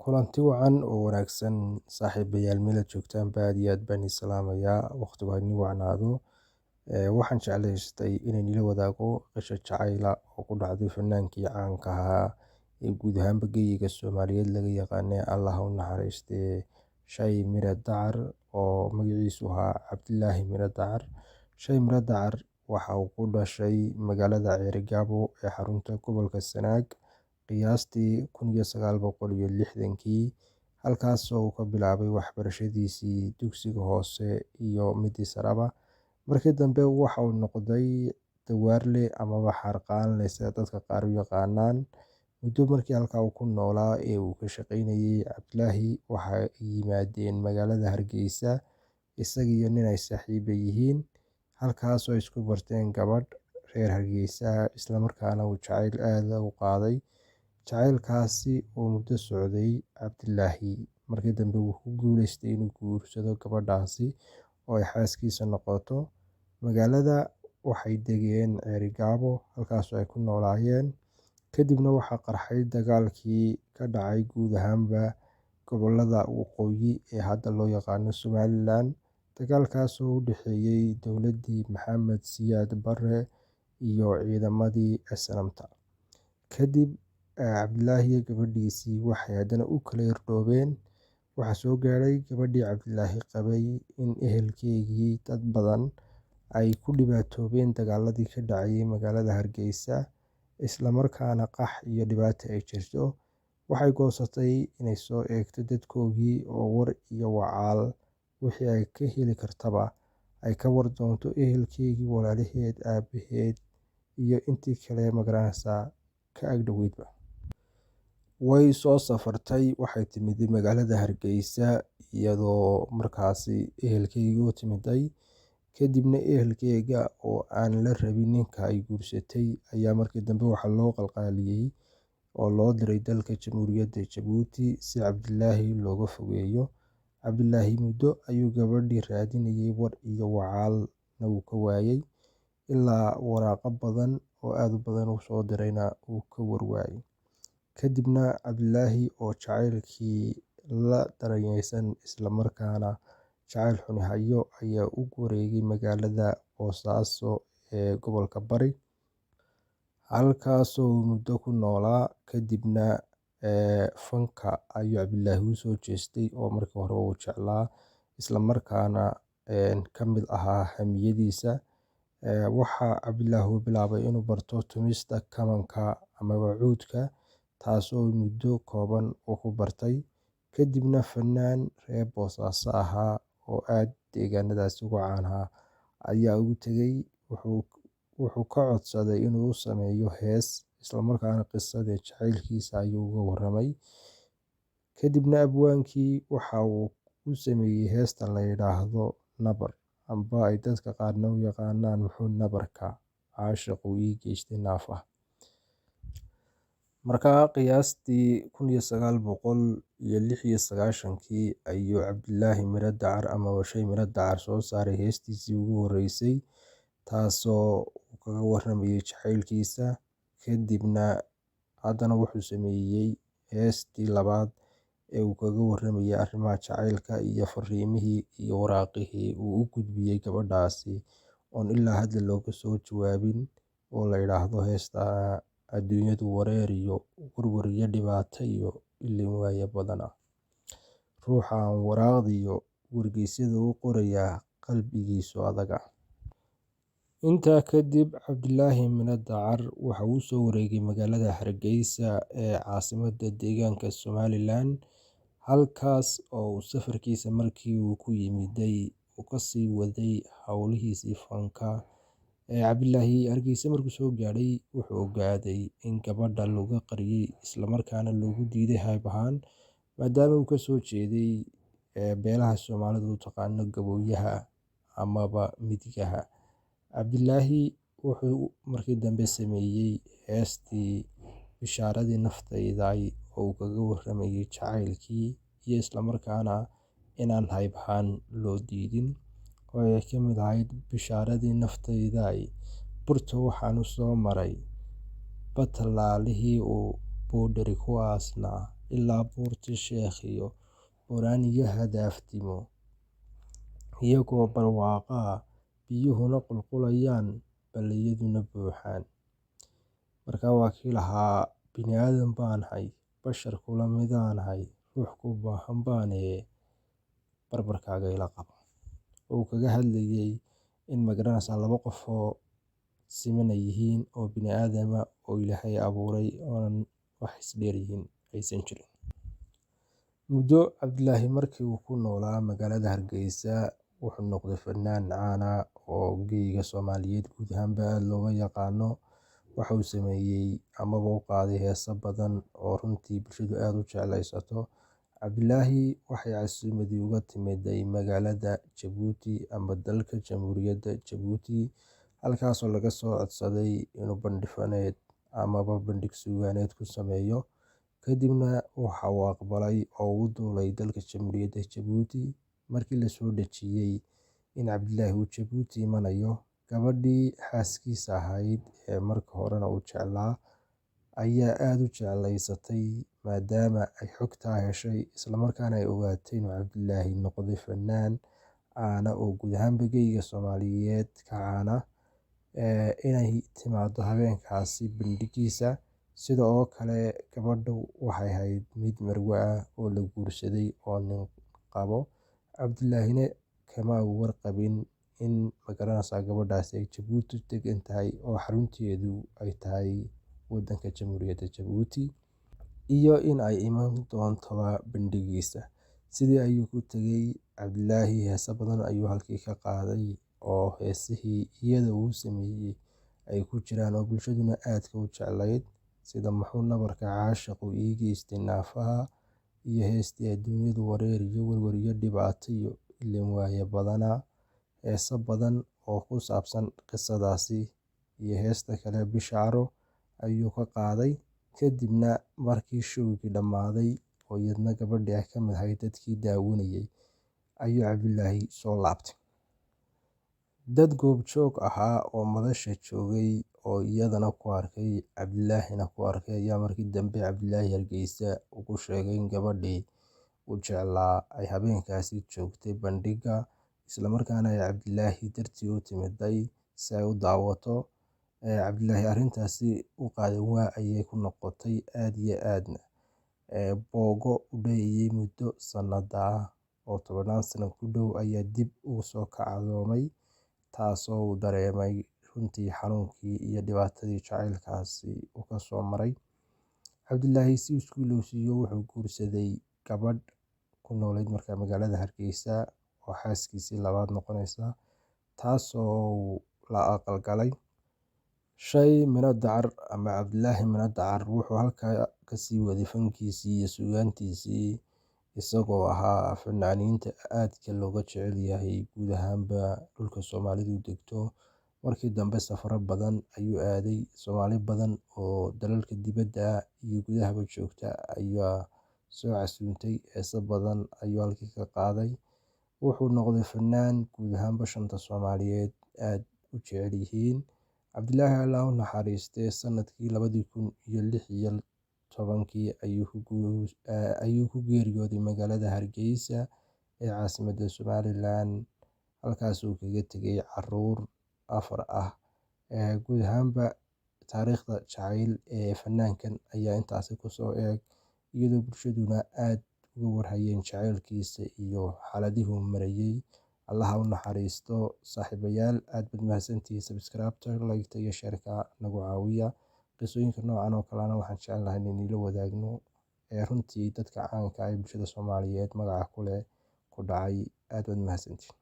Kulanti wacan oo wanaagsan saaxiibayaal, meel aad joogtaan ba aad iyo aad baan idin salaamayaa. Waqtigu ha idin wacnaado. Waxaan jeclaystay inaan ila wadaago qisho jacayla oo ku dhacday fanaankii caanka ahaa ee guud ahaanba geyiga Soomaaliyeed laga yaqaanay, Allah ha u naxariistee, Shay Mire Dacar, oo magaciisu ahaa Cabdilaahi Mire Dacar. Shay Mire Dacar waxa uu ku dhashay magaalada Ceerigaabo ee xarunta gobolka Sanaag qiyaastii 1960kii, halkaasoo uu ka bilaabay waxbarashadiisii dugsiga hoose iyo midii saraba. Markii dambe waxa uu noqday dawaarle amaba xarqaanle sida dadka qaar u yaqaanaan. Muddo markii halkaa uu ku noolaa ee uu ka shaqaynayay, Cabdilaahi waxa ay yimaadeen magaalada Hargeysa isaga iyo nin ay saaxiiba yihiin, halkaasoo ay isku barteen gabadh reer Hargeysa, islamarkaana uu jacayl aad u qaaday. Jacaylkaasi oo muddo socday, Cabdilaahi markii dambe wuu ku guuleystay inuu guursado gabadhaasi oo ay xaaskiisa noqoto. Magaalada waxay degeen Ceerigaabo, halkaasoo ay ku noolaayeen. Kadibna waxaa qarxay dagaalkii ka dhacay guud ahaanba gobolada waqooyi ee hadda loo yaqaano Somaliland, dagaalkaasoo u dhexeeyey dowladdii Maxamed Siyaad Barre iyo ciidamadii SNMta. Kadib Cabdilaahi iyo gabadhiisii waxay haddana u kala irdhoobeen. Waxaa soo gaadhay gabadhii Cabdilaahi qabay in ehelkeygii dad badan ay ku dhibaatoobeen dagaaladii ka dhacayay magaalada Hargeysa, islamarkaana qax iyo dhibaato ay jirto. Waxay goosatay inay soo eegto dadkoogii oo war iyo wacaal wixii ay ka heli kartaba ay ka war doonto ehelkeygii, walaalaheed, aabaheed iyo intii kale magaranaysaa ka agdhoweydba. Way soo safartay, waxay timiday magaalada Hargeysa iyadoo markaasi ehelkeygii u timiday. Kadibna ehelkeyga oo aan la rabin ninka ay guursatay ayaa markii dambe waxaa loo qalqaaliyey oo loo diray dalka Jamhuuriyadda Jabuuti si Cabdilaahi looga fogeeyo. Cabdilaahi muddo ayuu gabadhii raadinayay, war iyo wacaalna wuu ka waayay, ilaa waraaqo badan oo aad u badan uu soo dirayna uu ka warwaayay. Kadibna Cabdilaahi oo jacaylkii la daranyeysan, islamarkaana jacayl xuni hayo, ayaa u wareegay magaalada Boosaaso ee gobolka Bari, halkaasoo uu muddo ku noolaa. Kadibna fanka ayuu Cabdilaahi u soo jeestay, oo markii hore uu jeclaa, islamarkaana ka mid ahaa hamiyadiisa. Waxaa Cabdilaahi uu bilaabay inuu barto tumista kamanka amaba cuudka, taasoo muddo kooban uu ku bartay. Kadibna fanaan reer Boosaaso ahaa oo aad deegaanadaasi uga caan ahaa ayaa ugu tegay, wuxuu ka codsaday inuu u sameeyo hees, islamarkaana qisadii jacaylkiisa ayuu uga waramay. Kadibna abwaankii waxa uu u sameeyey heesta la yidhaahdo Nabar, amba ay dadka qaarna u yaqaanaan Muxuu Nabarka Caashiqu Ii Geystay Naafa. Markaa qiyaastii 1996kii ayuu Cabdilaahi Mire Dacar amaba Shay Mire Dacar soo saaray heestiisii ugu horeysay, taasoo uu kaga waramayay jacaylkiisa. Kadibna haddana wuxuu sameeyey heestii labaad ee uu kaga waramayay arrimaha jacaylka iyo fariimihii iyo waraaqihii uu u gudbiyey gabadhaasi oon ilaa hadda looga soo jawaabin, oo la yidhaahdo heesta Adduunyadu Wareer iyo Warwar iyo Dhibaato iyo Ilin Waaye Badana. Ruuxa aan waraaqdiyo wargeysyada u qorayaa qalbigiisu adaga. Intaa kadib Cabdilaahi Mire Dacar waxa uu soo wareegay magaalada Hargeysa ee caasimadda deegaanka Somaliland, halkaas oo uu safarkiisa markii uu ku yimiday uu kasii waday howlihiisii fanka. Cabdilaahi Hargeysa markuu soo gaadhay wuxuu ogaaday in gabadha looga qariyey, islamarkaana loogu diiday hayb ahaan, maadaama uu kasoo jeeday beelaha Soomaalidu u taqaano gabooyaha amaba midgaha. Cabdilaahi wuxuu markii dambe sameeyey heestii Bishaaradii Naftayday oo uu kaga waramayay jacaylkii iyo islamarkaana inaan hayb ahaan loo diidin, oo ay ka mid ahayd Bishaaradii Naftayday, burta waxaan u soo maray batalaalihii uu boodhari ku aasnaa, Ilaa Buurti Sheekh iyo Buraan iyo Hadaaftimo, iyagoo barwaaqaa, biyuhuna qulqulayaan, balliyaduna buuxaan. Marka waa kii lahaa, bini aadan baanahay, bashar kula midaanahay, ruux ku baahan baanaye, barbarkaaga ila qabo. Uu kaga hadlayay in magaranaysa laba qof oo siman ay yihiin oo bini aadama oo Ilaahay abuuray, oonan wax isdheer yihiin aysan jirin. Muddo Cabdilaahi markii uu ku noolaa magaalada Hargeysa, wuxuu noqday fanaan caan ah oo geyiga Soomaaliyeed guud ahaanba aad looga yaqaano. Waxa uu sameeyey amaba u qaaday heeso badan oo runtii bulshadu aad u jeclaysato. Cabdilaahi waxay casuumadii uga timiday magaalada Jabuuti ama dalka Jamhuuriyadda Jabuuti, halkaasoo laga soo codsaday inuu bandhig faneed amaba bandhig suugaaneed ku sameeyo. Kadibna waxa uu aqbalay oo uu duulay dalka Jamhuuriyadda Jabuuti. Markii la soo dhejiyey in Cabdilaahi uu Jabuuti imanayo, gabadhii xaaskiisa ahayd ee marka horena uu jeclaa ayaa aad u jeclaysatay, maadaama ay xogtaa heshay islamarkaana ay ogaatay inuu Cabdilaahi noqday fanaan caana oo guud ahaanba geyiga Soomaaliyeed ka caana, inay timaado habeenkaasi bandhigiisa. Sida oo kale gabadhu waxay ahayd mid marwo ah oo la guursaday oo nin qabo. Cabdilaahina kama uu warqabin in magaranaysa gabadhaasi ay Jabuuti degan tahay oo xarunteedu ay tahay wadanka Jamhuuriyadda Jabuuti, iyo in ay iman doontoba bandhigiisa. Sidii ayuu ku tegay Cabdilaahi, heeso badan ayuu halkii ka qaaday oo heesihii iyada uu sameeyey ay ku jiraan oo bulshaduna aadka u jeclayd, sida Muxuu Nabarka Caashiqu Ii Geystay Naafaha, iyo heestii Adduunyadu Wareer iyo Werwer iyo Dhibaato iyo Ilin Waaye Badanaa. Heeso badan oo ku saabsan qisadaasi iyo heesta kale Bishaaro ayuu ka qaaday. Kadibna markii showgii dhammaaday oo iyadna gabadhii ay ka mid ahayd dadkii daawanayay, ayuu Cabdilaahi soo laabtay. Dad goobjoog ahaa oo madasha joogay oo iyadana ku arkay Cabdilaahina ku arkay ayaa markii dambe Cabdilaahi Hargeysa ugu sheegay in gabadhii uu jeclaa ay habeenkaasi joogtay bandhigga, islamarkaana ay Cabdilaahi dartii u timiday si ay u daawato. Cabdilaahi arrintaasi u qaadan waa ayay ku noqotay aad iyo aadna boogo u dheeyay muddo sanada ah oo 10 sano ku dhow ayaa dib ugu soo kacdoomay, taasoo uu dareemay runtii xanuunkii iyo dhibaatadii jacaylkaasi uu ka soo maray. Cabdilaahi si isku ilowsiiyo wuxuu guursaday gabadh ku noolayd markaa magaalada Hargeysa oo xaaskiisii labaad noqonaysa, taasoo uu la aqalgalay. Shay Miro Dacar ama Cabdilaahi Miro Dacar wuxuu halkaa ka sii waday fankiisii iyo suugaantiisii, isagoo ahaa fanaaniinta aadka looga jecel yahay guud ahaanba dhulka Soomaalidu degto. Markii dambe safaro badan ayuu aaday, Soomaali badan oo dalalka dibadda iyo gudahaba joogta ayaa soo casuuntay, heeso badan ayuu halkii ka qaaday. Wuxuu noqday fanaan guud ahaanba shanta Soomaaliyeed aad u jecel yihiin. Cabdilaahi Allah u naxariistee, sanadkii 2016 ayuu ku geeriyooday magaalada Hargeysa ee caasimadda Somaliland, halkaas uu kaga tegay caruur 4 ah. Guud ahaanba taariikhda jacayl ee fanaankan ayaa intaasi ku soo eeg, iyadoo bulshaduna aad uga warhayeen jacaylkiisa iyo xaaladihii uu marayay. Allaha u naxariisto. Saaxiibayaal, aad baad mahadsantihiin. Subscribe-ta, like-ta iyo share-ka nagu caawiya. Qisooyinka noocan oo kalena waxaan jecelnahay inaynu ila wadaagno ee runtii dadka caanka ah ee bulshada Soomaaliyeed magaca ku leh ku dhacay. Aad baad mahadsantihiin.